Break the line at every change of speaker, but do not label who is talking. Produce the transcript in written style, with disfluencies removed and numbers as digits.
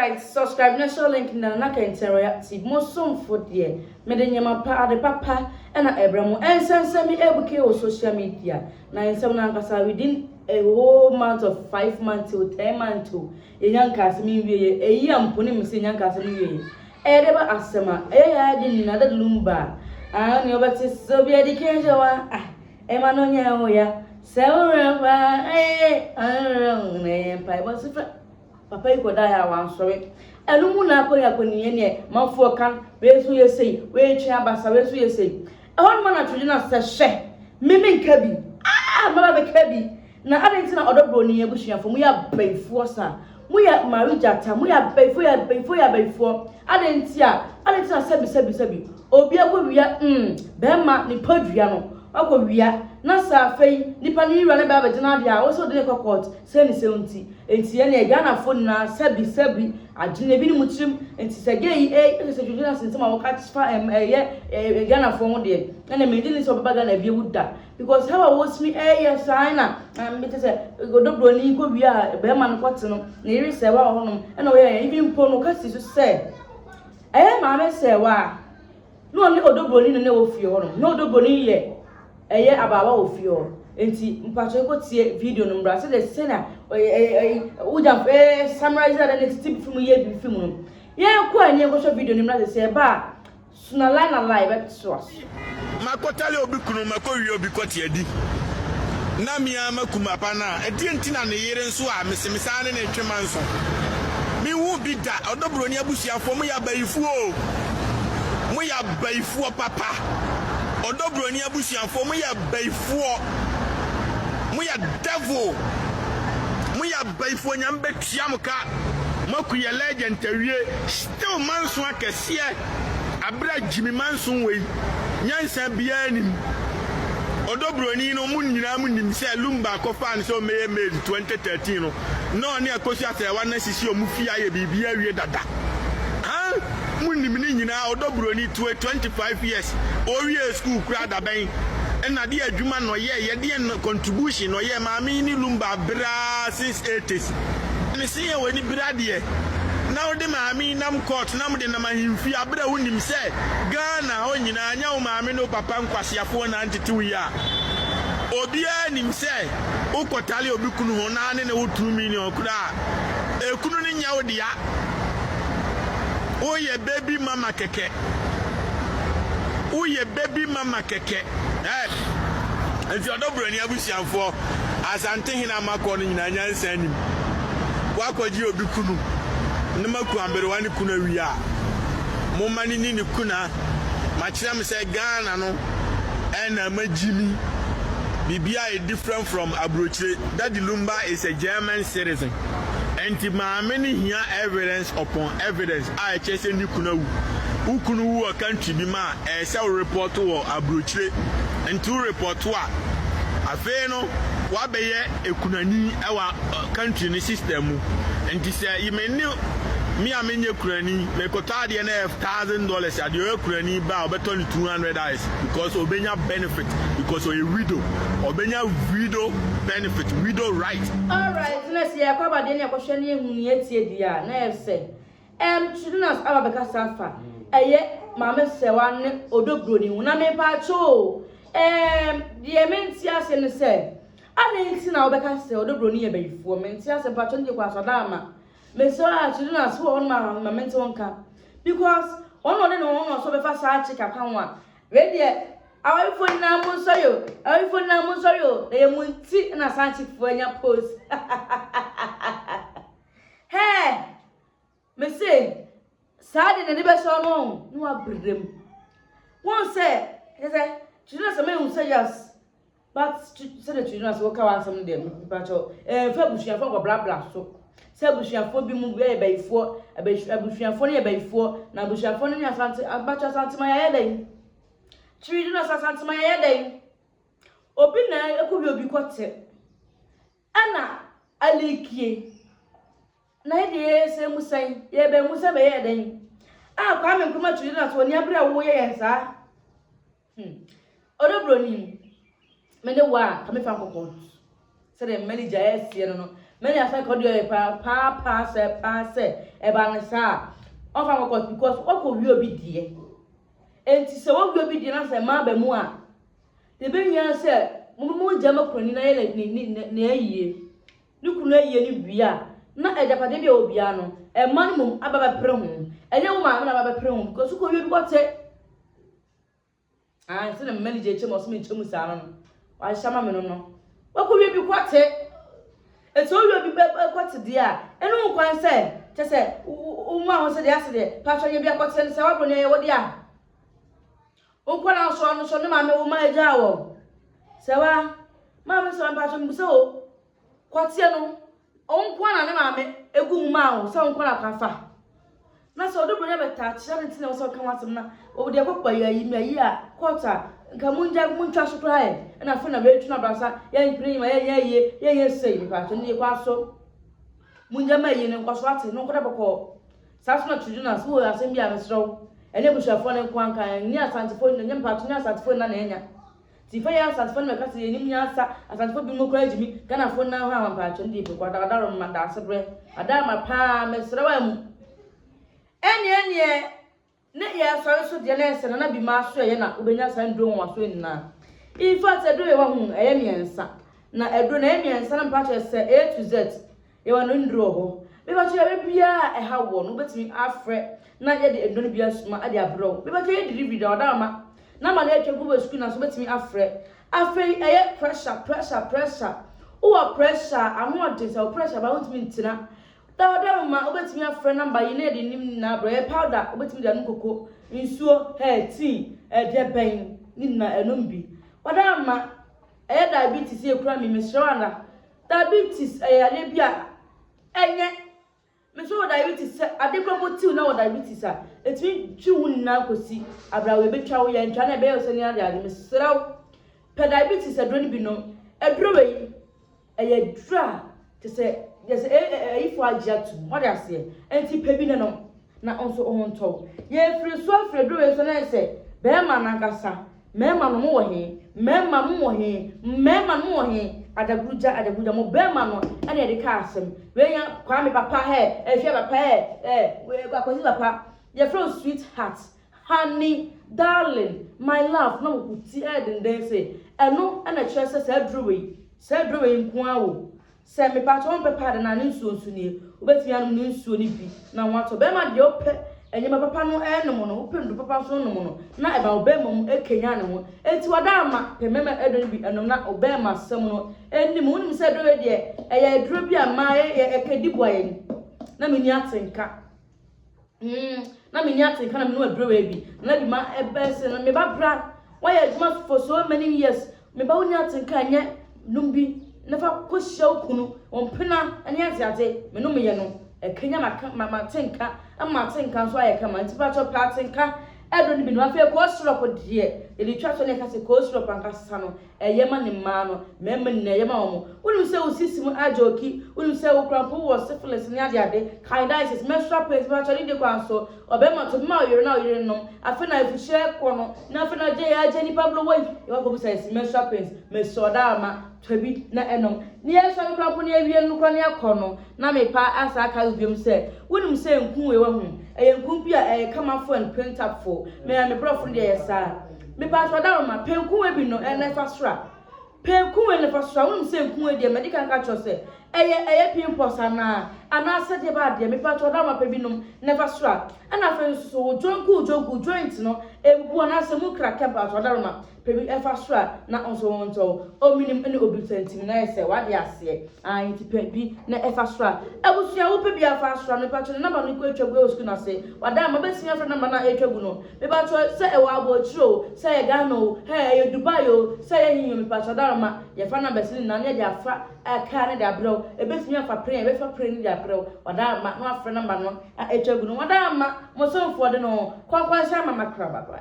Alright, subscribe na share link na na Kɛntɛn Royal TV. Mo somfo deɛ, mede nneɛma pa, ade papa ɛna ɛbrɛ mo. Ɛnsɛnsɛm yi ebuke wɔ social media. Na nsɛm no ankasa within a whole month of 5 months to 10 months o, yɛnya nkaasɛm nwie yɛ. Eyi a mpo ne me sɛ yɛnya nkaasɛm nwie yɛ. Ɛyɛ dɛ ba asɛm a ɛyɛ yɛ ade nyinaa Daddy Lumba. Ah, ne ɔbɛte sɛ obi adi kan hyɛ wa. Ah, ɛma no nyɛ wo ya. Sɛ worɛ pa, ɛyɛ, ɔno na ɛyɛ mpaebɔ so fɛ. Papa yi kɔda yɛ a wansɔre. Ɛno mu na akɔ yɛ akɔniyɛ neɛ manfoɔ ka wei nso yɛ sei, wei twe abasa, wei nso yɛ sei. Ɛhɔ nom na twene na sɛ hwɛ, mimi nka bi. Ah, maba bɛka bi. Na adɛn nti na Ɔdɔ Broni abusuafoɔ mo yɛ abayifoɔ saa? Mo yɛ Mari Gyata, mo yɛ abayifoɔ, yɛ abayifoɔ, yɛ abayifoɔ. Adɛn nti a, adɛn nti na sɛbi sɛbi sɛbi obi akɔ wia bɛrima nipa dua no wakɔ wia na sɛ afei nipa no wura ne bɛrɛ abɛgyina adeɛ a wɔsɛ ɔde ne kɔ court sɛ ne sɛ nti nti yɛn yɛ Ghanafoɔ nyinaa sɛbi sɛbi adwene ebi ne mu tirim nti sɛ gay yi ɛyɛ sɛ dwodwo na sensɛm a wɔka fa ɛyɛ Ghanafoɔ ho deɛ, ɛna mɛ ne sɛ ɔbɛba Ghana bi ewu da because how a wɔsimi ɛyɛ saa na kyɛ sɛ Ɔdɔ Broni kɔ wia a bɛrima no kɔte no na yere sɛ wa wɔ hɔnom ɛna ɔyɛ yɛn ebi mpo no kasi so sɛ ɛyɛ maame sɛ wa na ɔne Ɔdɔ Broni na ne wɔ fie hɔnom na Ɔdɔ Broni yɛ ɛyɛ abaawa wɔ fie hɔ. Nti mpatsɔ ekɔ tie video no mbra sɛdeɛ sɛnea ɔyɛ ɛyɛ ɛyɛ wogya summarize na ne tete bi fi mu yɛ bi fi mu no. Yɛn kɔ ani nkɔhwɛ video no mbra sɛ ɛba a sunalai na lai bɛtoa so.
Makɔtale obi kunu, makɔwie obi kɔte adi na mea makum apa no a ɛdeɛ nti na ne yere nso a mesemesaa ne ne twe ma nso mehu bi da. Ɔdɔ Buroni abusuafoɔ, moyɛ abayifoɔ o, moyɛ abayifoɔ papa. Ɔdɔ Buroni abusuafoɔ, moyɛ abayifoɔ, moyɛ devil, moyɛ abayifoɔ. Nyame bɛtua mo ka. Moaku yɛ legend awie, still manso akɛseɛ abere a gyimi manso wei nyansa biara nim. Ɔdɔ Buroni no, mu nyinaa mu nim sɛ Lumba akɔfaa no sɛ ɔmɛyɛ maid 2013 no na ɔne Akosua Sɛwa na sisi ɔmo fie ayɛ biribi awie dada. Han mu nim ne nyinaa. Ɔdɔ Buroni tue 25 years, ɔwie school kura dabɛn ɛna de adwuma na ɔyɛ yɛdeɛ contribution na ɔyɛ maame yi ne Lumba beraa since 80s ne se yɛ wɔ ani bere adeɛ na wode maame yi nam court na mode nam ahemfie abere a wonim sɛ Ghana hɔ nyinaa nyɛ wo maame ne wo papa nkwaseafoɔ na ntete wo yi a obiara nim sɛ wokɔtale obi kunu ho na ne wo 2 million koraa ekunu no nyɛ wo dea. Woyɛ baby mama kɛkɛ, woyɛ baby mama kɛkɛ. Nti Ɔdɔ Buroni abusuafoɔ, Asante hene amakɔ no nyinaa nyansa nim wakɔgye obi kunu ne maku aberewa ne kunu awie a momma ne ni ne kuna. Makyerɛ me sɛ Ghana no ɛna magyimi biribiara yɛ different from aburokyire. Daddy Lumba is a German citizen, nti maame ne hia evidence upon evidence a ɛkyerɛ sɛ ne kunu awu. Wo kunu wu wɔ country bi ma a ɛyɛ sɛ wo report wɔ aburokyire, nti wo report a afei no wabɛyɛ ekunani ɛwɔ country ne system mu. Nti sɛ yìí ne me a menyɛ kunani mekɔtɔ adeɛ na yɛ $1,000, adeɛ ɔyɛ kunani ba a ɔbɛtɔ ne $200 because ɔbɛnya benefit because ɔyɛ widow, ɔbɛnya widow benefit, widow right.
Alright, na sɛ yɛkɔ abadeɛ ne yɛkɔhwɛ ne ehu ne yɛtie di a na yɛ sɛ Tridunas aba bɛkasa afa ɛyɛ maame Sɛwa ne Ɔdɔ Broni ho. Na mepaatwo o, deɛ mente ase ne sɛ adɛn nti na wobɛka sɛ Ɔdɔ Broni yɛ bayifoɔ? Mente ase mpaatwo ne deɛ kɔ asɔda ama mesɛ a Tridunas wɔ hɔ no ma mente wo nka because ɔno ɔne ne ho no ɔsɔ bɛfa saa akyi kaka ho a wei deɛ awarefoɔ nyinaa mo nsɔre o, awarefoɔ nyinaa mo nsɔre o, na yɛ mo nti na saa akyifoɔ anya post. Hɛɛ, mese saa de n'ani bɛsɔ no na wabrɛ mu wɔn sɛ kyɛ sɛ Tridunas mehu sɛ yes, but sɛdeɛ Tridunas wɔka w'asɛm no deɛ, mpakyɛw ɛmfa abusuafoɔ nkɔblabla so sɛ abusuafoɔ bi mu yɛ bayifoɔ, abusuafoɔ no yɛ bayifoɔ na abusuafoɔ no ne Asante abakyɛ. Asantema yɛayɛ dɛn? Tridunas, Asantema yɛayɛ dɛn? Obi na ɛkɔ bi obi kɔte ɛna aleakie na yɛ deɛ yɛsɛ mu sɛn yɛbɛn mu sɛ bɛyɛ dɛn a Kwame Nkrumah Tridunas wɔ ní abere a wɔyɛ yɛn saa. Ɔdɔ Broni, me ne wo a ka mefa nkɔ court sɛdeɛ manager ɛseɛ no. Many asɛ ka ɔdeɛ ɔyɛ paa paa paa sɛ paa sɛ ɛba ne saa a, ɔmfa nkɔ court because wakɔ wie obi deɛ. Enti sɛ wawie obi deɛ na sɛ mmaa ba mu a, deɛ ɛbɛhia sɛ mo mo gya ma kurani na yɛ ne ne ne ne ayie. Ne kunu ayie no wie a, na agyapadeɛ bi a ɛwɔ biara no, mma no mmom aba bɛpere ho. Ɛnyɛ wo maame na aba bɛpere ho because wokɔ wie bi kɔte. Ah, nti na manager kyɛ mu ɔsɛ menkyɛ mu saa no no. Wahyehyɛ ama me no no. Wakɔ wie bi kɔte. Eti owie bi bɛ kɔte deɛ a, ɛno ho kwan sɛ kyɛ sɛ wo ma ho sɛ deɛ ase deɛ, patro nyɛ bi akɔte no sɛ wabɔ ne ɛyɛ wo deɛ a. Wo nkwadaa nso ɔno nso ne maame wo ma agyaa wɔ. Sɛ wa, maame sɛ mpatro mbisa o. Kɔteɛ no, wo nko na ne maame egu mu maa wo sɛ wo nko na kafa. Na sɛ ɔde bronya bɛta akyerɛ ne ntina sɛ ɔka ho asɛm na ɔde akɔkɔ ayi ayi mi ayi a court a nka mungya muntwa so koraa yɛ ɛna afei na bɛtwi no abrasa yɛmpene yi ma yɛnyɛ yie yɛnyɛ sei mepatro ne yɛkɔ aso mungya ma yie no nkɔ so ate no nkɔda bɔkɔɔ saa so na twedwo na so wɔ asɛm bi a mesrɛ wo ɛne abusuafoɔ no nko anka ɛne asantefoɔ nyina nyɛ mpatro ne asantefoɔ nyina na ɛnya nti fa yɛ asantefoɔ no mɛka sɛ yɛnim nyansa asantefoɔ bi mu koraa gyimi Ghanafoɔ nyinaa hɔ a mpatro ne deɛ pɛkɔ adawadaro ma daase berɛ adaama paa mesrɛ wo amu ɛneɛ neɛ ne yɛsɔre so deɛ na ɛsɛ na na bi ma so ɛyɛ na wobɛnya saa nduro wɔn aso nyinaa. In fact, aduro yɛ wahu ɛyɛ mmiɛnsa na aduro na ɛyɛ mmiɛnsa na mpa kyerɛ sɛ A to Z yɛwɔ no nduro wɔ hɔ. Mepa kyerɛ yɛrɛ biara ɛha wɔ no, wobɛtumi afrɛ na yɛde aduro no bi asoma de abrɛ wo. Mepa kyerɛ yɛ delivery da ɔda ama na ma na yɛtwa gu wɔ sukuu na so wobɛtumi afrɛ. Afei ɛyɛ pressure, pressure, pressure. Wowɔ pressure ano ɔden sɛ wo pressure ba wontumi ntena da ɔda ma wobɛtumi afrɛ number yi na yɛde nim nyinaa brɛ. Ɛyɛ powder, wobɛtumi de anom koko nsuo, hair tea, ɛdeɛ bɛn ne nyinaa ɛnom bi. Ɔda ama ɛyɛ diabetes yɛ kura mi. Mesrɛ wo ana diabetes ɛyɛ adeɛ bi a ɛnyɛ mesrɛ wɔ diabetes sɛ ade kora mpo tiw na wɔ diabetes a ɛtumi twi wo nyinaa kɔsi abrawo ebɛtwa wo yɛ ntwa na ɛbɛyɛ wo sɛ ne ade ade. Mesrɛ wo, pɛ diabetes aduro no bi nom. Aduro wɔ yi ɛyɛ aduro a te sɛ yɛsɛ ɛyifo agye atum wɔde aseɛ nti pɛ bi ne nom na nso ho ntɔw. Yɛfiri so afiri aduro wei so na yɛ sɛ bɛrima nankasa. Mmarima no mo wɔ he? Mmarima mo wɔ he? Mmarima no mo wɔ he? Adagorugya, adagorugya mo bɛrima no ɛna yɛde ka asɛm wei nya Kwame papa hɛ ɛhwɛ papa ɛ ɛ Akwasi papa yɛfrɛ wo sweet heart, honey, darling, my love na wo ti ɛyɛ denden sɛ ɛno ɛna kyerɛ sɛ saa aduro wei, saa aduro wei nko ara wo sɛ mepatɔ wɔn pɛ paade na ne nsuo nso nie. Wobɛtumi anom ne nsuo no bi na wɔatɔ bɛrima deɛ wopɛ nneɛma papa no ɛnom no, wopɛ ndu papa nso nom no na ɛba wo bɛrima mu ɛkenya ne ho. Eti wada ama pɛ mmarima aduro no bi ɛnom na wo bɛrima asɛm no anim. Wonim sɛ aduro wei deɛ ɛyɛ aduro bi a mmaa yɛ ɛkɛdi boa yɛn na menni atenka na menni atenka na menom aduro wei bi na bi ma ɛbɛn sɛ na meba bra wɔyɛ adwuma for so many years. Meba wo ni atenka nyɛ nom bi na fa kɔhyia wo kunu wɔn mpena ne ateate. Menom yɛ no ɛkenya ma ma atenka ama atenka nso ayɛ kama. Nti pa kyɛw pɛ atenka ɛduro no bi no. Afei cough syrup deɛ yɛde twa so ne yɛka sɛ cough syrup ankasa no ɛyɛ ma ne mmaa no, mmarima nyinaa ɛyɛ ma wɔn. Wonim sɛ wo sisi mu agye oki, wonim sɛ wo kora mpo wɔ syphilis ne adeade, candidiasis, menstrual pains, pa kyɛw ne de kwan so ɔbɛrima to bi ma ɔyere na ɔyere nom. Afei na afuhyɛ kɔ no na afei na agye agye nipa blo wɔ yi yɛwɔ akɔbu sɛ menstrual pains. Mesɛ ɔda ama tɔ bi na ɛnom ne yɛsɔ no kora mpo ne awie no kora ne akɔ no na mepa asa aka biom sɛ wonim sɛ nku wei wɔ ho ɛyɛ nku bi a ɛyɛ kamafo and printapfo mɛ me brɔfo no deɛ yɛ saa. Mepa so ɔda ma pɛ nku wei bi no ɛna ɛfa sora pɛ nku wei na ɛfa sora. Wonim sɛ nku wei deɛ mɛde kan ka kyerɛ sɛ ɛyɛ pimples anaa anaasɛ deɛ ba adeɛ. Mepa so ɔda ma pɛ bi nom na ɛfa sora. Ɛna afei nso so wo joint wo joint wo joint no ebubu anaasɛ mu kra kɛ mpa so ɔda ma pɛ bi ɛfa sora na nso wɔn ntɔw ominim ne obi sɛntim na yɛ sɛ wade aseɛ ayi nti pɛ bi na ɛfa sora. Abusua wopɛ bi afa sora no, mepa kyerɛ number no kɔ atwa gu ɛwɔ sukuu n'ase. Wada ama bɛtumi afrɛ number no a ɛtwa gu no. Mepa kyerɛ sɛ ɛwɔ abɔkyire o, sɛ ɛyɛ Ghana o, hɛ ɛyɛ Dubai o, sɛ ɛyɛ hin o, mepa kyerɛ daroma yɛfa numbers no nyinaa na yɛde afa ɛkaa ne de abrɛ wo. Ebɛtumi afa plane, ɛbɛfa plane ne de abrɛ wo. Wada ama na wafrɛ number no a ɛtwa gu no. Wada ama mo somfoɔ de no kɔnkɔnhyɛ ama makra. Bye bye.